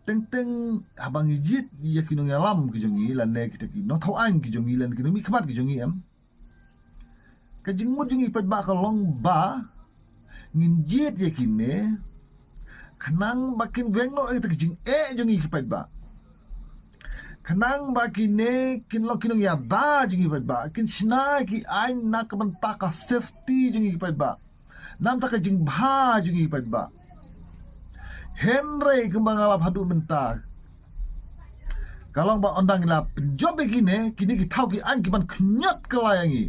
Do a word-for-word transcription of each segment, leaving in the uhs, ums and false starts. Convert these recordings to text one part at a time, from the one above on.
Teng teng haba ngi jied ïa ki nongïalam ki jong ngi lane kita ki nongthaw aiñ ki jong ngi lane ki nongmihkhmat ki jong ngi, em, ka jingmut jong ngi pat ba ka long ba ngin jied ïa kine khnang ba kin weng noh ïa ka jingeh jong ngi ki pat ba, khnang ba kine kin long ki nongïada jong ngi pat ba, kin shna ki aiñ na ka bynta ka safety jong ngi pat ba, na ka bynta ka jingbha jong ngi pat ba. Hynrei kumba nga la ïathuh mynta, ka long ba ynda ngi la pynjop ïa kine, kine ki thaw ki aiñ ki ban khñiot kylla ïa ngi.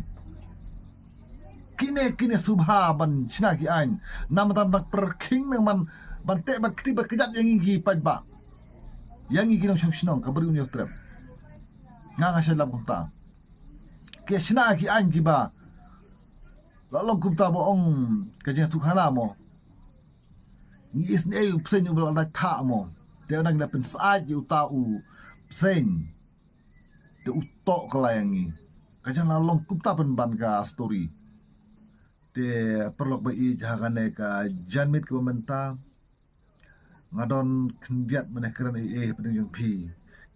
Kine, kine sngewbha ban shna ki aiñ na ka bynta ban pyrkhing, na ka bynta ban teh, ban kti, ban kjat ïa ngi ki pat ba, ïa ngi ki nongshong shnong ka Bri U Hynñiewtrep. Nga, nga shu lap kumta. Ki shna ki aiñ kiba la long kumta ba ong ka jingïathuhkhana mo. Ngi isynei u bseiñ uba la dait thah mo. Te ynda ngi la pynsyaid ïa uta u bseiñ, te u toh kylla ïa ngi. Ka jingla long kumta pynban ka story. Te paralok ba ïeit, ha kane ka janmiet kaba mynta, nga don khyndiat ban ïakren ei ei hapdeng jong phi.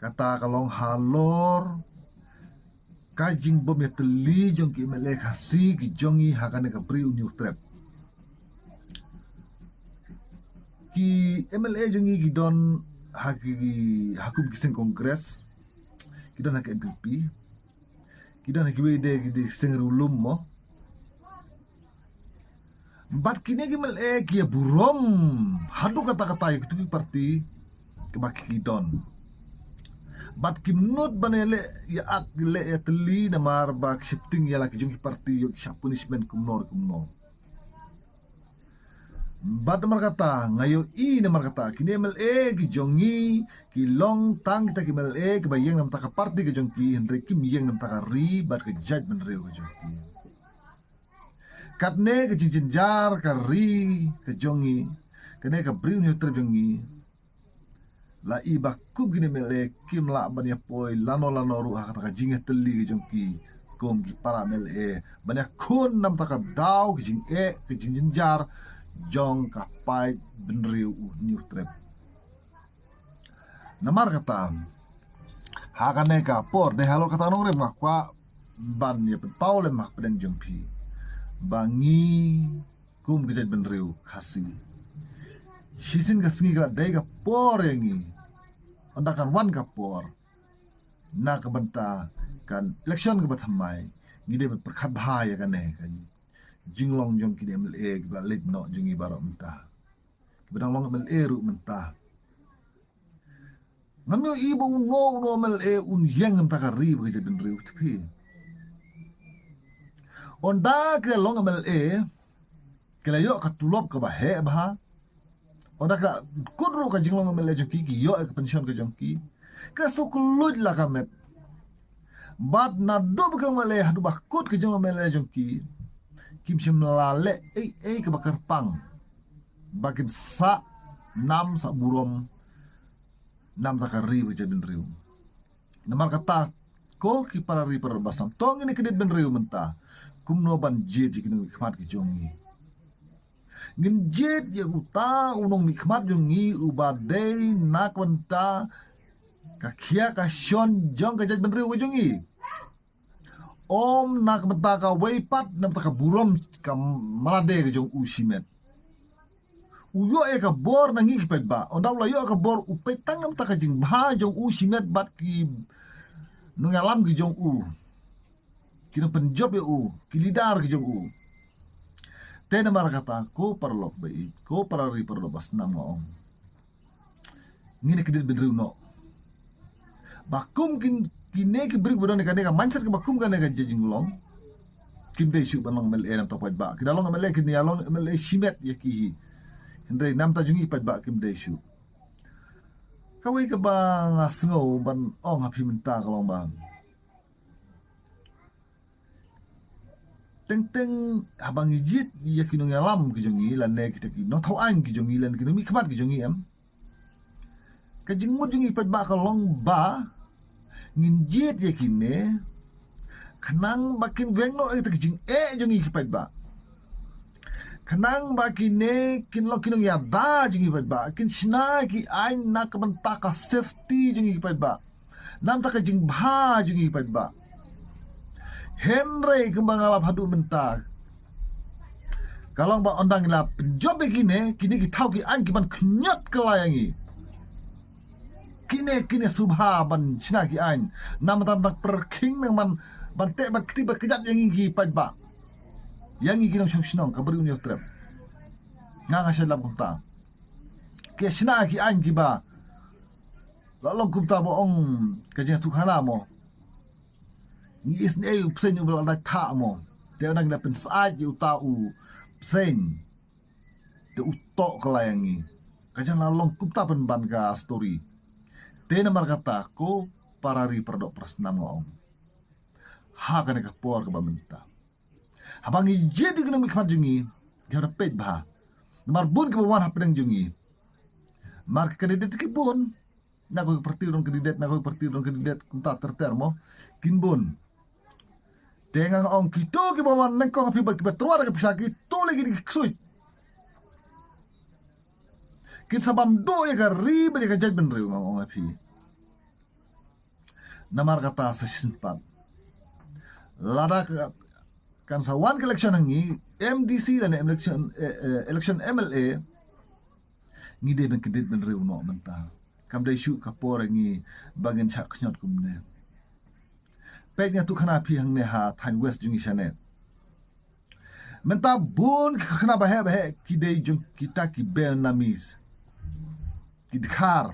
Kata ka long halor ka jingbym ïatylli jong ki MLA Khasi ki jong ngi ha kane ka Bri U Hynñiewtrep. Ki MLA jong ngi ki don ha ki, ha kum ki seng Congress, ki don ha ki NPP, ki don ha kiwei de ki seng riewlum mo. Bad kine ki MLA ki ïa burom haduh katta katta ïa kitu ki party kiba ki don. Bad kim nud ban ïaleh ïa, ïaleh ïatylli namar ba ki shepting ïa la ki jong ki party, ïoh ki shah punishment kumno kumno. Bad namar kata nga ïohi namar kata kine MLA ki jong ngi ki long tang kita ki MLA kiba ïeng na ka bynta ka party ka jong ki, hynrei kim ïeng na ka bynta ka ri bad ka jaitbynriew ka jong ki. Katne ka jingjynjar ka ri ka jong ngi, kane ka Bri U Hynñiewtrep jong ngi, la i ba kum kine MLA kim lah ban ïa poi lano lano ruh ha kata ka jingïatylli ka jong ki kum ki para MLA ban ïakhun na ka bynta ka daw ka jingeh, ka jingjynjar jong ka paidbynriew U Hynñiewtrep. Namar kata ha kane ka por, dei halor kata nongrim nga kwah ban ïa pynpaw lem ha pdeng jong phi ba ngi kum ka jaitbynriew Khasi, shisien ka sngi ka la dei ka por ïa ngi, ynda kan wan ka por na ka bynta ka election kaba thymmai, ngi dei ban pyrkhat bha ïa kane ka jinglong jong kine MLA kiba leit noh jong ngi baroh mynta, kiba dang long MLA ruh mynta. Ngam ïohi ba uno uno MLA un ïeng na ka bynta ka ri bad ka jaitbynriew, te phi. Ynda ki la long MLA ki la ïoh ka tulop kaba heh bha. Ynda ki la kut ruh ka jinglong MLA jong ki, ki ïoh ka pension ka jong ki, ki la shu kylluid la ka met. Bad naduh ba ki long MLA haduh ba kut ka jinglong MLA jong ki, kim shym la leh ei ei kaba kyrpang ba kin sah nam sah burom na ka bynta ka ri bad ka jaitbynriew. Namar kata ko ki para ri para basam, to ngin ïa kyndiat bynriew mynta kumno ban jied ïa ki nongmihkhmat ki jong ngi. Ngin jied ïa uta u nongmihkhmat jong ngi uba dei na ka bynta ka khia ka shon jong ka jaitbynriew ka jong ngi. Ym na ka bynta kawei pat, na ka bynta ka burom ka mrad ka jong u shimet. U ïoh ïa ka bor na ngi ki paidbah. Ynda u la ïoh ka bor u peit tang na ka bynta ka jingbha jong u shimet bad ki nongïalam ki jong u, ki nongpynjop ïa u, ki leader ki jong u. Te namar kata ko paralok ba ïeit, ko para ri para basnam, nga ong ngin ïa kyndiat bynriew noh. Ba kum kin, kine ki briew ba don ïa kane ka mindset kaba kum kane ka jinglong, kim dei shuh ban long MLA na ka bynta paidbah. Ki da long MLA, kin ïa long MLA shimet ïa ki hi, hynrei na ka bynta jong ngi paidbah kim dei shuh. Kawei kaba nga sngew ban ong ha phi mynta ka long ba teng teng haba ngi jied ïa ki nongïalam ki jong ngi lane kita ki nongthaw aiñ ki jong ngi lane ki nongmihkhmat ki jong ngi, em, ka jingmut jong ngi paidbah ka long ba ngin jied ïa kine khnang ba kin weng noh ïa kita ki jingeh jong ngi ki paidbah. Khnang ba kine kin long ki nongïada jong ngi paidbah, kin shna ki aiñ na ka bynta ka safety jong ngi paidbah, na ka bynta ka jingbha jong ngi paidbah. Hynrei kumba nga la ong haduh mynta, ka long ba ynda ngi la pynjop ïa kine, kine ki thaw ki aiñ ki ban khñiot kylla ïa ngi. Kine, kine sngewbha ban shna ki aiñ na ka bynta ban pyrkhing, na ka bynta ban teh, ban kti, ban kjat ïa ngi ki paidbah, ïa ngi ki nongshong shnong, ka bri u Hynñiewtrep. Nga, nga shu lap kumta. Ki shna ki aiñ kiba la long kumta ba ong ka jingïathuhkhana mo. Ngi isynei u bseiñ uba la dait thah mo. Te ynda ngi la pynsyaid ïa uta u bseiñ, te u toh kylla ïa ngi. Ka jingïalong kumta pynban ka story. Te namar kata ko para ri, para doh para snam, nga ong, ha kane ka por kaba mynta, haba ngi jied ïa ki nongmihkhmat jong ngi, ngi hap ban peit bha. Namar bun kiba wan hapdeng jong ngi. Namar ki candidate ki bun. Na kawei ka party don candidate, na kawei ka party don candidate, kumta ter ter mo. Kin bun. Te nga ong kito kiba wan nyngkong ha phi bad kiba tyrwa da ka pisa, kito lei ki dei ki ksuid. Kin sa bam duh ïa ka ri bad ïa ka jaitbynriew, nga ong ha phi. Namar kata sa shisien pat, lada ka, kan sa wan ka election ha ngi, M D C lane election, eh, eh, election M L A, ngi dei ban kyndit bynriew noh mynta. Kam dei shuh ka por ha ngi ba ngin shah khñiot kumne. Peit, nga ïathuhkhana phi hangne ha thaiñ West jong ngi shane. Mynta bun ki karkhana baheh baheh ki dei jong kita ki Vietnamese, ki Dkhar.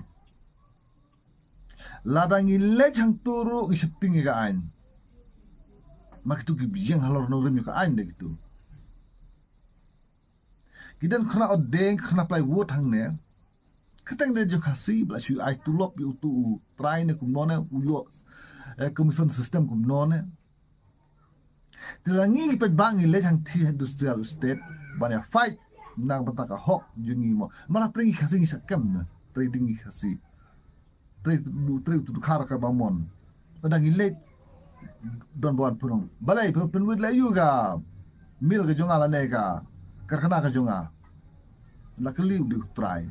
Lada ngi leit hangto ruh ngi sheptieng ïa ka aiñ. Ma kito ki ïeng halor nongrim ïa ka aiñ de kito. Ki don karkhana ordeng, karkhana plywood hangne. Kyrteng de jong Khasi, ba la shu ai tulop ïa uto u trai ne kumno ne, u ïoh, eh, commission system kumno ne. Te lada ngi pat ba ngi leit hangtei industrial estate ban ïa fight na ka bynta ka hok jong ngi mo. Namar trei ngi Khasi ngi shah kem ne, trei ding ngi Khasi. Trei tu, trei tu Dkhar ka ba mon. Ynda ngi leit don ba wan pynong. Balei pyn, pynwit la ïa ka mill ka jong nga lane ka karkhana ka jong nga. La kylli u dei u trai.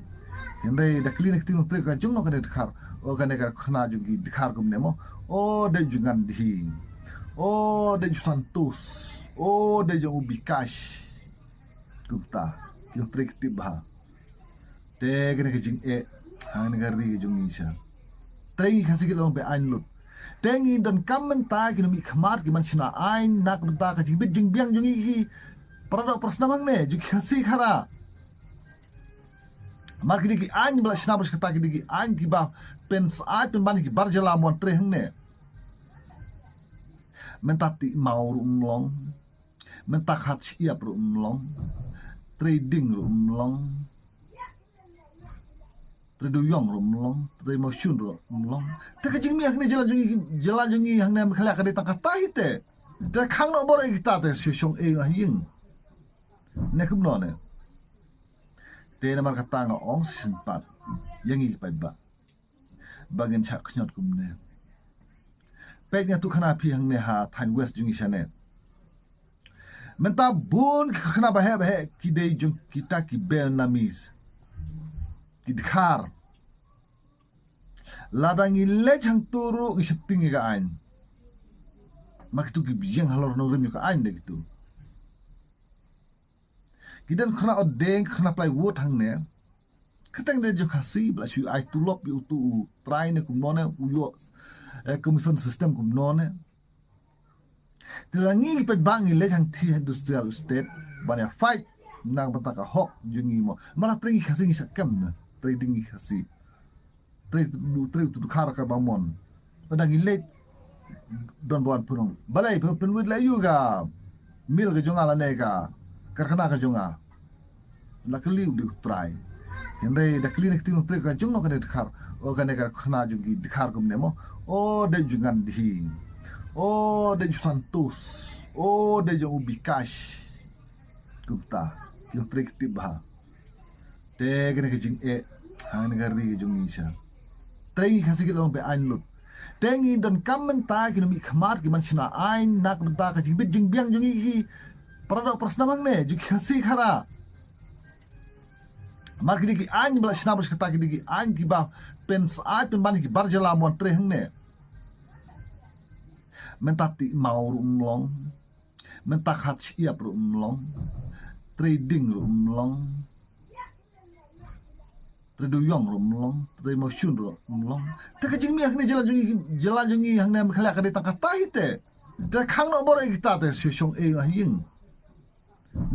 Hynrei da kylli na ka ktien u trai ka jong no kane Dkhar. O kane ka karkhana jong ki Dkhar kumne mo. O dei jong ngan dhi. O dei jong Santos. O dei jong u Bikash. Kumta. Ki u trai ki tip bha. Te kane ka jingeh hangne ka ri ka jong ngi sha. Trei ngi Khasi ki la long be aiñ lut. Te ngi donkam mynta ki nongmihkhmat ki ban shna aiñ na ka bynta ka jingbit jingbiang jong ngi ki para doh para snam hangne jong ki Khasi Khara. Namar ki dei ki aiñ ba la shna ba shkata, ki dei ki aiñ kiba pynsyaid pynban ïa ki bar jylla ban trei hangne. Mynta Tih Maw ruh ym long. Mynta Khat Shyiap ruh ym long. Trei Ding ruh ym long. Trei Dewïong ruh ym long, trei Mawshun ruh ym long. Te ka jingmih hangne jylla jong ngi, jylla jong ngi hangne Meghalaya ka dei tang kata hi te. Te khang noh bor ïa kita te shu shong ei ha ïing. Ne kumno ne. Te namar kata nga ong shisien pat ïa ngi ki paidbah ba ngin shah khñiot kumne. Peit, nga ïathuhkhana phi hangne ha thaiñ West jong ngi shane. Mynta bun ki karkhana baheh baheh ki dei jong kita ki Vietnamese, ki Dkhar. Lada ngi leit hangto ruh ngi sheptieng ïa ka aiñ. Ma kito ki ïeng halor nongrim ïa ka aiñ de kito. Ki don karkhana ordeng, karkhana plywood hangne. Kyrteng de jong Khasi, ba la shu ai tulop ïa uto u trai ne kumno ne, u ïoh, eh, commission system kumno ne. Te lada ngi pat ba ngi leit hangtei industrial estate ban ïa fight na ka bynta ka hok jong ngi mo. Namar trei ngi Khasi ngi shah kem ne, trei ding ngi Khasi. Trei tu, trei tu Dkhar ka ba mon. Ynda ngi leit don ba wan pynong. Balei pyn, pynwit la ïa ka mill ka jong nga lane ka karkhana ka jong nga. La kylli u dei u trai. Hynrei da kylli na ka ktien u trai ka jong no kane Dkhar. O kane ka karkhana jong ki Dkhar kumne mo. O dei jong ngan dhi. O dei jong Santos. O dei jong u Bikash. Kumta. Ki u trai ki tip bha. Te kane ka jingeh hangne ka ri ka jong ngi sha. Trei ngi Khasi ki la long be aiñ lut. Te ngi donkam mynta ki nongmihkhmat ki ban shna aiñ na ka bynta ka jingbit jingbiang jong ngi ki para doh para snam hangne jong ki Khasi Khara. Namar kine ki aiñ ba la shna bad kata kine ki aiñ kiba pynsaid pynban ki bar jylla mon trei hangne. Mynta tih maw ruh ym long. Mynta khat shyiap ruh ym long. Trei ding ruh ym long. Trei dewïong ruh ym long. Trei mawshun ruh ym long. Te ka jingmih hangne jylla jong ngi, jylla jong ngi hangne Meghalaya ka dei tang kata hi te. Te khang noh baroh kita te shu shong ei nga ïing.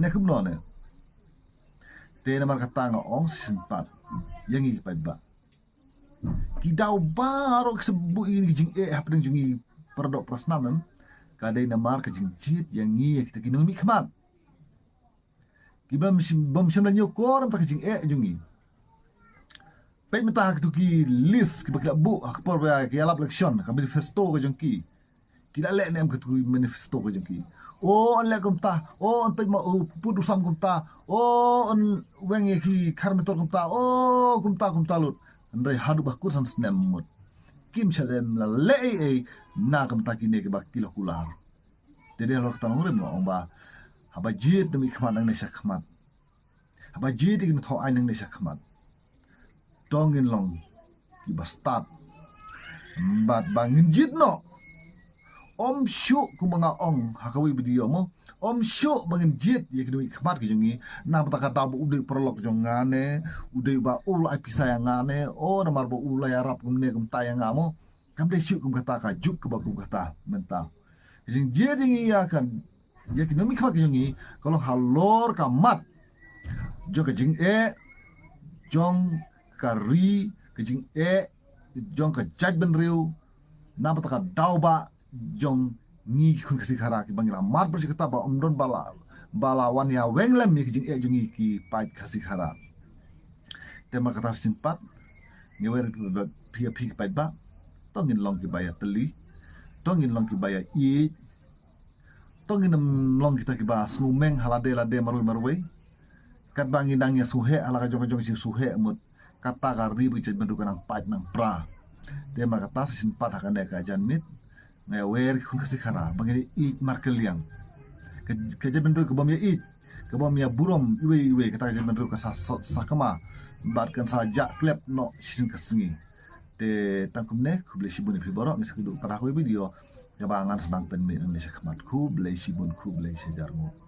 Ne kumno ne. Te namar kata nga ong shisien pat ïa ngi ki paidbah. Ki daw baroh ki shu buh ïa ki jingeh hapdeng jong ngi para doh para snam em. Ka dei namar ka jingjied ïa ngi ïa kita ki nongmihkhmat. Ki bym shym, bym shym la ñiewkor ïa ka jingeh jong ngi. Peit mynta ha kitu ki list kiba ki la buh ha ka por ba ki ïalap election, ka manifesto ka jong ki. Ki la leh ne em katu manifesto ka jong ki. O, yn leh kumta. O, yn peit ma u pud u sam kumta. O, yn weng ïa ki khar mentor kumta. O, kumta kumta lut. Hynrei haduh ba kut san snem mut kim shym la leh ei ei na ka bynta kine kiba ki la kular. Te dei halor kata nongrim nga ong ba haba jied nongmihkhmat nangne sha khmat. Haba jied ïa ki nongthaw aiñ nangne sha khmat. To ngin long kiba stad. Bad ba ngin jied noh. Ym shuh kumba nga ong ha kawei video mo. Ym shuh ba ngin jied ïa ki nongmihkhmat ki jong ngi. Na bynta ka daw ba u dei u paralok jong nga ne, u dei ba u la ai pisa ïa nga ne. O, namar ba u la ïarap kumne kumta ïa nga mo. Kam dei shuh kum kata, ka juk kaba kum kata mynta. Ka jingjied ïa ngi ïa ka, ïa ki nongmihkhmat ki jong ngi ka long halor ka mat jong ka jingeh jong ka ri, ka jingeh jong ka jaitbynriew. Na bynta ka daw ba jong ngi ki khun Khasi Khara kiba ngi la mad bad shi kata ba ym don ba la, ba la wan ïa weng lem ïa ki jingeh jong ngi ki paid Khasi Khara. Te namar kata shisien pat nga wer phi, phi ki paidbah. To ngin long kiba ïatylli. To ngin long kiba ïa ïeit. To ngin ym long kita kiba sngewmeng ha lade lade marwei marwei. Katba ngi dang ïa sngewheh ha la ka jong ka jong ka jingsngewheh mut. Kata ka ri bad ka jaitbynriew ka nang pait nang pra. Te namar kata shisien pat ha kane ka janmiet nga wer ki khun Khasi Khara ba ngin ïa ïeit markylliang. Ka, ka jaitbynriew ka bym ïa ïeit, ka bym ïa burom iwei iwei, kata ka jaitbynriew ka sa, sa, sakma bad kan sa jah klep noh shisien ka sngi. Te tang kumne, khublei shibun ïa phi baroh, ngin sa ïakynduh pat ha kawei video kaba ngan sa nang pynmih nangne sha khmat. Khublei shibun, khublei shihajar nguh.